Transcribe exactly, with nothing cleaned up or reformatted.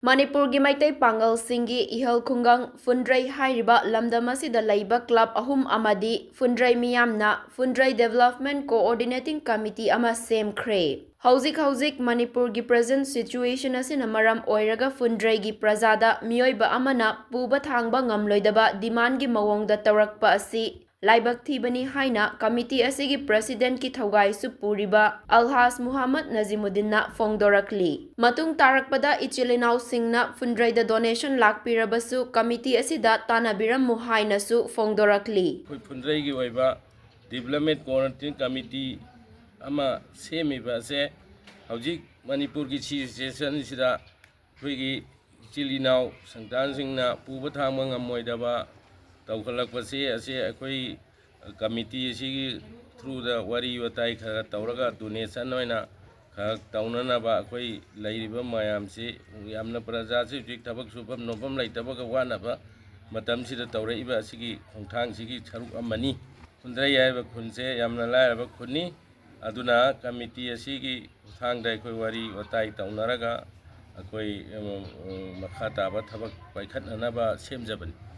ꯃꯅꯤꯄꯨꯔꯒꯤ ꯃꯩꯇꯩ ꯄꯥꯉꯜꯁꯤꯡꯒꯤ ꯏꯍꯜ ꯈꯨꯡꯒꯪ ꯐꯨꯟꯗ꯭ꯔꯩ ꯍꯥꯏꯔꯤꯕ ꯂꯝꯗꯝ ꯑꯁꯤꯗ ꯂꯩꯕ ꯀ꯭ꯂꯕ ꯑꯍꯨꯝ ꯑꯃꯗꯤ ꯐꯨꯟꯗ꯭ꯔꯩ ꯃꯤꯌꯥꯝꯅ ꯐꯨꯟꯗ꯭ꯔꯩ Development Coordinating Committee ꯑꯃ ꯁꯦꯝꯈ꯭ꯔꯦ꯫ ꯍꯧꯖꯤꯛ ꯍꯧꯖꯤꯛ ꯃꯅꯤꯄꯨꯔꯒꯤ present situation ꯑꯁꯤꯅ ꯃꯔꯝ ꯑꯣꯏꯔꯒ ꯐꯨꯟꯗ꯭ꯔꯩꯒꯤ ꯄ꯭ꯔꯖꯥꯗ ꯃꯤꯑꯣꯏꯕ ꯑꯃꯅ ꯄꯨꯕ ꯊꯥꯡꯕ ꯉꯝꯂꯣꯏꯗꯕ demandꯒꯤ ꯃꯑꯣꯡꯗ ꯇꯧꯔꯛꯄ ꯑꯁꯤ ꯂꯥꯏꯕꯛ ꯊꯤꯕꯅꯤ ꯍꯥꯏꯅ committee ꯑꯁꯤꯒꯤ presidentꯀꯤ ꯊꯧꯒꯥꯏꯁꯨ ꯄꯨꯔꯤꯕ ꯑꯜꯍꯥꯖ ꯃꯨꯍꯝꯃꯗ ꯅꯖꯤꯃꯨꯗꯤꯟꯅ ꯐꯣꯡꯗꯣꯔꯛꯂꯤ꯫ ꯃꯇꯨꯡ ꯇꯥꯔꯛꯄꯗ ꯏꯆꯤꯜ ꯏꯅꯥꯎꯁꯤꯡꯅ ꯐꯨꯟꯗ꯭ꯔꯩꯗ donation ꯂꯥꯛꯄꯤꯔꯕꯁꯨ committee ꯑꯁꯤꯗ ꯇꯥꯟꯅꯕꯤꯔꯝꯃꯨ ꯍꯥꯏꯅꯁꯨ ꯐꯣꯡꯗꯣꯔꯛꯂꯤ꯫ ꯑꯩꯈꯣꯏ ꯐꯨꯟꯗ꯭ꯔꯩꯒꯤ ꯑꯣꯏꯕ Development Coordinating Committee ꯑꯃ ꯁꯦꯝꯃꯤꯕ ꯑꯁꯦ ꯍꯧꯖꯤꯛ ꯃꯅꯤꯄꯨꯔꯒꯤ situation ꯑꯁꯤꯗ ꯑꯩꯈꯣꯏꯒꯤ ꯏꯆꯤꯜ ꯏꯅꯥꯎ ꯁꯟꯇꯥꯟꯁꯤꯡꯅ ꯄꯨꯕ ꯊꯥꯡꯕ ꯉꯝꯃꯣꯏꯗꯕ ꯇꯧꯈꯠꯂꯛꯄꯁꯤ ꯑꯁꯤ ꯑꯩꯈꯣꯏ committee ꯑꯁꯤꯒꯤ throughꯗ ꯋꯥꯔꯤ ꯋꯥꯇꯥꯏ ꯈꯔ ꯇꯧꯔꯒ donation ꯑꯣꯏꯅ ꯈꯔ ꯇꯧꯅꯅꯕ ꯑꯩꯈꯣꯏ ꯂꯩꯔꯤꯕ ꯃꯌꯥꯝꯁꯤ ꯌꯥꯝꯅ ꯄ꯭ꯔꯖꯥꯁꯤ ꯍꯧꯖꯤꯛ ꯊꯕꯛ ꯁꯨꯐꯝ ꯅꯣꯝꯐꯝ ꯂꯩꯇꯕꯒ ꯋꯥꯅꯕ ꯃꯇꯝꯁꯤꯗ ꯇꯧꯔꯛꯏꯕ ꯑꯁꯤꯒꯤ ꯈꯣꯡꯊꯥꯡꯁꯤꯒꯤ ꯁꯔꯨꯛ ꯑꯃꯅꯤ꯫ ꯐꯨꯟꯗ꯭ꯔꯩ ꯍꯥꯏꯔꯤꯕ ꯈꯨꯟꯁꯦ ꯌꯥꯝꯅ ꯂꯥꯏꯔꯕ ꯈꯨꯟꯅꯤ꯫ ꯑꯗꯨꯅ committee ꯑꯁꯤꯒꯤ ꯈꯨꯠꯊꯥꯡꯗ ꯑꯩꯈꯣꯏ ꯋꯥꯔꯤ ꯋꯥꯇꯥꯏ ꯇꯧꯅꯔꯒ ꯑꯩꯈꯣꯏ, ꯎꯝ, ꯎꯝ, ꯃꯈꯥ ꯇꯥꯕ ꯊꯕꯛ ꯄꯥꯏꯈꯠꯅꯅꯕ ꯁꯦꯝꯖꯕꯅꯤ꯫